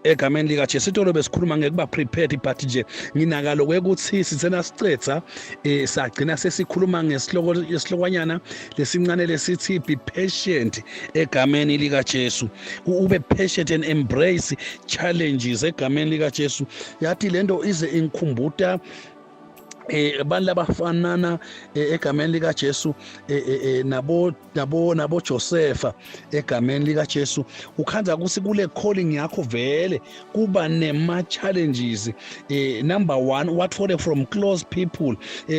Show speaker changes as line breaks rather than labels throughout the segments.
Egameni likaJesu. Itolo besikhuluma ngekuba prepared, but nje nginaka lokwekuthi sithena sicetha sagcina sesikhuluma ngesihloko esihlokanyana lesincane lesithi be patient egameni likaJesu. Ube patient and embrace challenges egameni likaJesu. Yathi lento ize ingikhumbuta abantu labafanana egameni lika Jesu, nabo nabo nabo Josepha egameni lika Jesu. Ukhandza ukuthi kule calling yakho vele kuba nema challenges. Number 1, wathole from close people.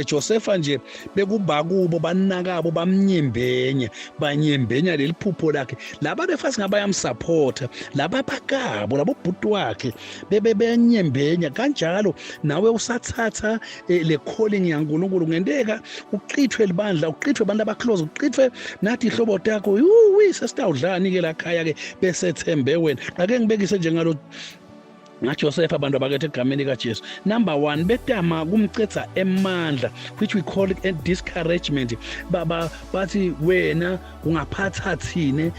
Josepha nje bekuba kubo banakabo bamnyembenya, banyembenya leli phupho lakhe. Laba befasi ngaba yamsupporta laba bakabo labo bhuti wakhe bebe benyembenya kanjalo. Nawe usathatha le calling yaNkulunkulu, ngenteka uqithwe libandla, uqithwe abantu abaclose, uqithwe nathi ihlobo takho. Yuwi, sesitawudlani ke la khaya ke besethembe wena? Ake ngibekise njengalo ngaJoseph, abantu abakethe egameni kaJesu. Number 1, betama kumcetha emandla, which we call it discouragement. Baba bathi, "Wena ungaphatha thine?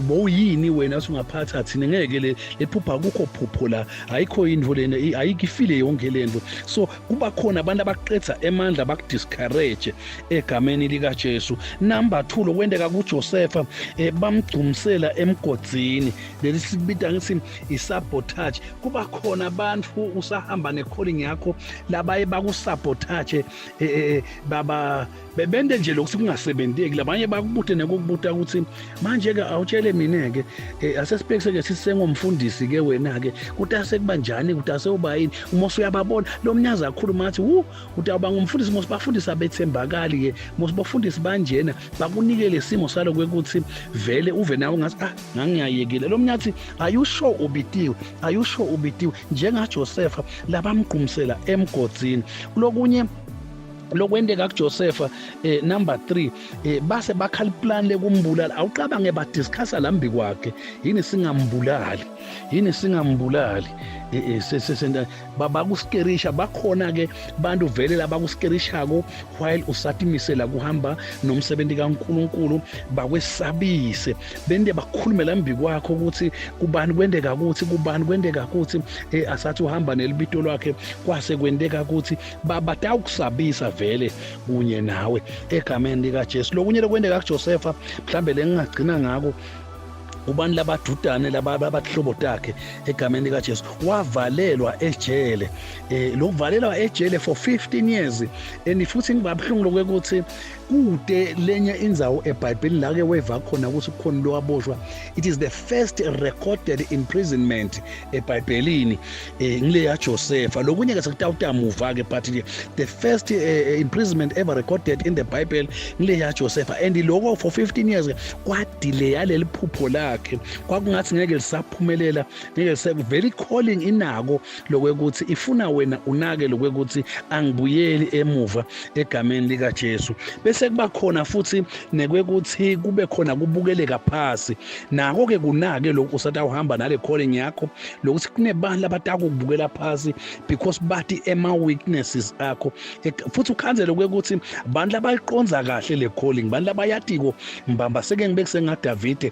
Bowuyini wena usungaphatha thine? Ngeke le lephupha, kukho phupho la, ayikho into lena, ayikifile yonke lento." So kuba khona abantu abaqetha emandla, bakudiscourage egameni likaJesu. Number 2, lokwenteka kuJosepha, bamgcumsela emgodzini. Leli sibita ngithi isabotage. Kuba khona abantu usahamba necalling yakho labaye bakusabotage, baba bebende nje lokhu kungasebenteki. Labanye bakubute nekukubuta ukuthi, "Manje ke awutshele mina ke, asesibhekise ke sisengomfundisi ke wena ke, kutase kuba njani? Kutase uba yini?" Uma usuyababona lo mnyazi akhuluma athi, "Wu, utawuba ngumfundisi mos, bafundisi abethembakali ke mos, bafundisi banjena." Bakunike lesimo salo kwekuthi vele uve nawe ngathi, "Ah, ngangiyayekile." Lo mnyathi, "Are you sure ubitiwe? Are you sure ubitiwe?" NjengaJosepha labamgqumsela emgodzini. Kulokunye lokwenteka kuJosepha, number 3, base bakha iplan lekumbulala. Awucabange, badiscussa lambi kwakhe, "Yini singambulali? Yini singambulali?" Sesenta bakuskerisha. Bakhona ke bantu vele labakuskerishako while usatimisela kuhamba nomsebenzi kaNkuluNkulu, bakwesabise, bende bakhulume lambi kwakho ukuthi kubani kwendeka, ukuthi kubani kwendeka, ukuthi asathi uhamba nelibito lwakhe kwase kwendeka, ukuthi batawukusabisa vele kunye nawe egameni likaJesu. Lokunye lokwendeka kuJosepha mhlambe lengingagcina ngako, ubani labadudane laba abahlobo takhe egameni likaJesu, wavalelwa ejele. Lokuvalelwa ejele for 15 years, and futhi ngibabuhlungu lokuthi kude lenye indzawo eBhayibhelini la ke weva khona ukuthi kukhona lo waboshwa. It is the first recorded imprisonment eBhayibhelini, ngile ya Josepha. Lokunye ke sekutawutamuva ke, but the first imprisonment ever recorded in the Bible ngile ya Josepha. And lokho for 15 years kwadelaya leli phupho lakhe, kwakungathi ngeke lisaphumelela, ngeke sevele. Calling inako lokwekuthi ifuna wena unake lokwekuthi angibuyeli emuva egameni lika Jesu. Bese kuba khona futhi nekwekuthi kube khona kubukeleka phasi. Nako ke kunake lokhu usatawuhamba nale calling yakho, lokuthi kunebantu labatakubukela phasi because bathi ema weaknesses akho. Futhi ukhanzele ukuthi bantu labayiqonza kahle le calling, bantu labayatiko mbamba. Seke ngibekise ngaDavide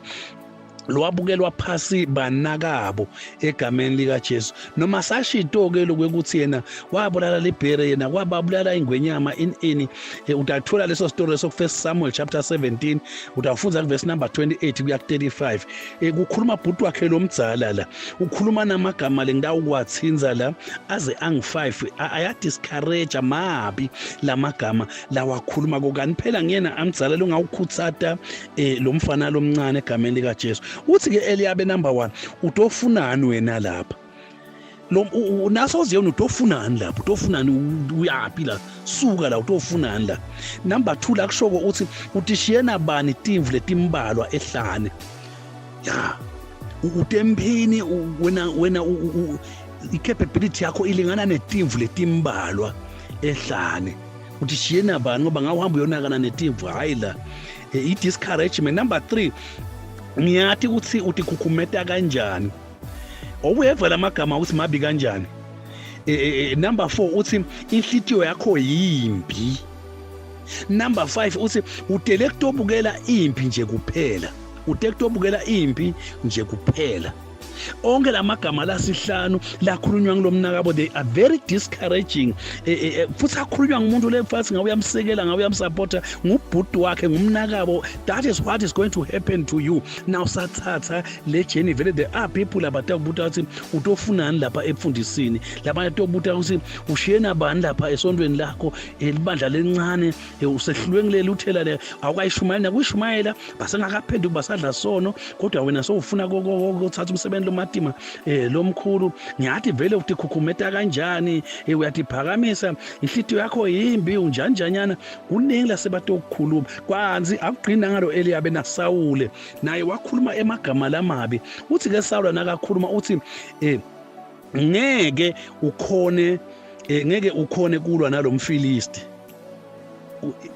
lwabukelwa phasi banakabo egameni likaJesu. Noma sashito ke lokuthi yena wabulala libhere, yena kwababulala ingwenyama in ini. Utathola leso story leso ku Samuel chapter 17, utawufundza ku verse number 28 kuya ku 35. Kukhuluma bhuti wakhe lomdzala la, ukhuluma namagama lengitawukwathinza la aze angi5, aya discourage mabi lamagama lawakhuluma kokani. Phela ngiyena amdzala longawukhutsata lo mfana lomncane egameni likaJesu. Uthi ke Eliyabe, number 1, "Utofunani wena lapha?" Lo naso ziyona, "Utofunani lapha? Utofunani? Uyapi la? Suka la, utofunani la?" Number 2, la kushoko uthi, "Utishiyena bani timvu letimbalwa ehlane?" Ya, utemphini wena i-capability yakho ilingana netimvu letimbalwa ehlane. Uthi shiyena bani? Ngoba ngawuhamba uyonakana netimvu, hayi la. I-discouragement. Number 3, "Ngiyathi ukuthi utikhukhumeta kanjani." Owuyeva lamagama ukuthi mabi kanjani. Number 4, uthi inhlitiyo yakho yimbi. Number 5, uthi utele kutobukela impi nje kuphela, ute kutobukela impi nje kuphela. Onke lamagama lasihlanu lakhulunywa ngilomnakabo, they are very discouraging. Futhi akhulunywa ngumuntu lekufathi ngabe uyamsekela, ngabe uyamsupporta, ngubhuti wakhe, ngumnakabo. That is what is going to happen to you now. Sathatha le journey vele, there are people abatakubuta ukuthi utofunani lapha ebufundisini, labanye tobuta ukuthi ushiye nabani lapha esontweni lakho, elibandla lencane, usehlulwe ngileli uthela le, awukayishumayeli nakuyishumayela, basengakaphenduki, basadla sono, kodwa wena sowufuna kothatha umsebenzi lomatima lomkhulu. Ngiyathi vele utikhukhumeta kanjani, uyatiphakamisa, inhlitiyo yakho yimbi, unjanjanyana. Kuningi lasebatokukhuluma kwanzi. Akugcina ngalo Eliyabe naSawule, naye wakhuluma emagama lamabi. Uthi ke Sawula nakakhuluma uthi ngeke ukhone, ngeke ukhone kulwa nalomfilisti.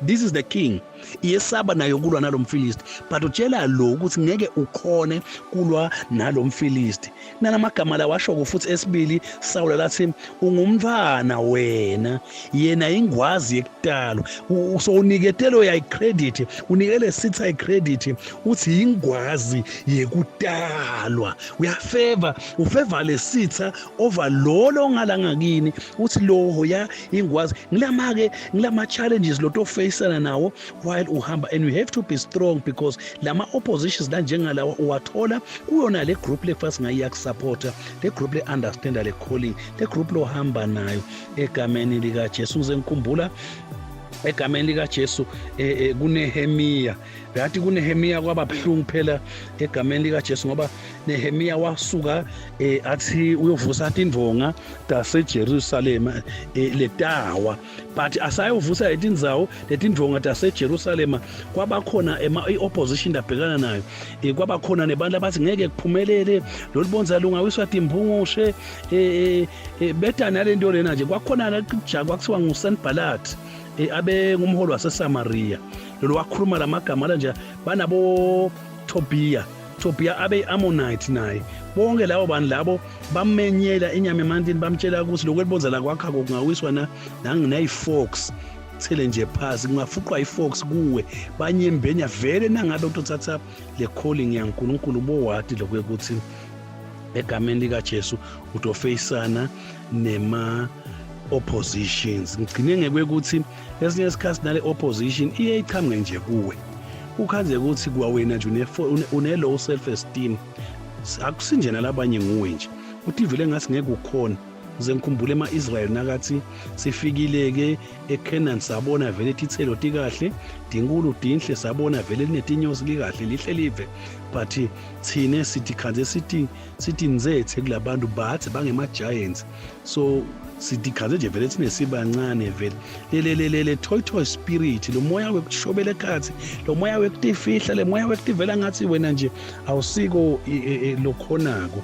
This is the king, iyesaba nayo kulwa nalomfilisti, but utshela lo ukuthi ngeke ukhone kulwa nalomfilisti. Nalamagama la washoko futhi esibili Sawula lathi ungumntwana wena, yena ingwazi yekutalwa. So uniketelo yayicredit, unikele sitha icredit, uthi ingwazi yekutalwa. Uyafeva, ufeva lesitha over lolo ngalangakini, uthi lo ya ingwazi. Ngilama-ke ngilama-challenges lo tofeyisana nawo while uhamba, and you have to be strong because lama oppositions lanjengalawa uwathola kuyona le group le fast ngayi yakusupporta, le group le understand le calling, le group lohamba nayo egameni likaJesu. Ngize ngikhumbula egameni likaJesu kuNehemiya. Yathi kuNehemiya kwaba buhlungu phela egameni likaJesu, ngoba Nehemiya wasuka athi uyovusa tindvonga taseJerusalema letawa, but asayovusa letindzawo letindvonga taseJerusalema kwabakhona i-opposition labhekana nayo. Kwaba khona nebantu abathi ngeke kuphumelele, lolu bonza lungawiswa timphungushe, beta nalento lena nje. Kwakhona kwakuthiwa nguSanbalat, abe ngumholi waseSamaria, lolo wakhuluma lamagama la nje, banabo Tobiah, Tobiah abe Ammonite naye. Bonke labo bantu labo bamenyela inyama emantini, bamtshela ukuthi lokhu elibonza la kwakha kungawiswa na nayi-fox, thele nje phasi, kungafuqwa i-fox kuwe. Banyembenya vele nangabe utothatha le calling yaNkulunkulu, bowati lokho ukuthi egameni likaJesu utofeyisana nema oppositions. Ngigcine ngekwekuthi esinye isikhathi nale opposition iye ichamuke nje kuwe, ukhanze ukuthi kwawena nje une low self esteem, akusinje nalabanye, nguwe nje utivele ngathi ngeke ukhona. Ngize ngikhumbule ema-Israyeli nakathi sifikile-ke eCanaan, sabona vele titselo tikahle, dinkulu, dinhle, sabona vele linetinyosi, likahle, lihle live, but thine sithi khanze sithi nzethe kulabantu bathi bangema-giants, so sithi khanze nje vele thine sibancane vele. Le toy toy spirit, lo moya wekushobela ekhathi, lo moya wekutifihla, le moya wekutivela ngathi wena nje awusiko lokhonako,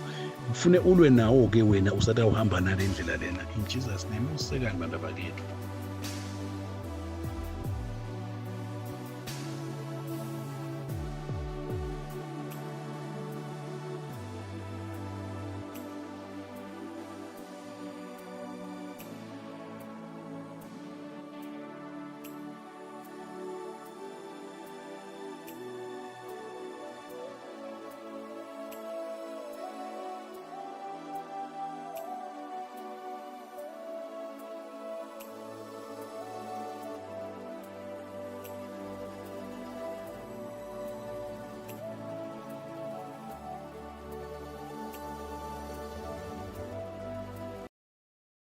ufune ulwe nawo-ke wena usatawuhamba nale ndlela lena. In Jesus name, usekani bantu abakethu.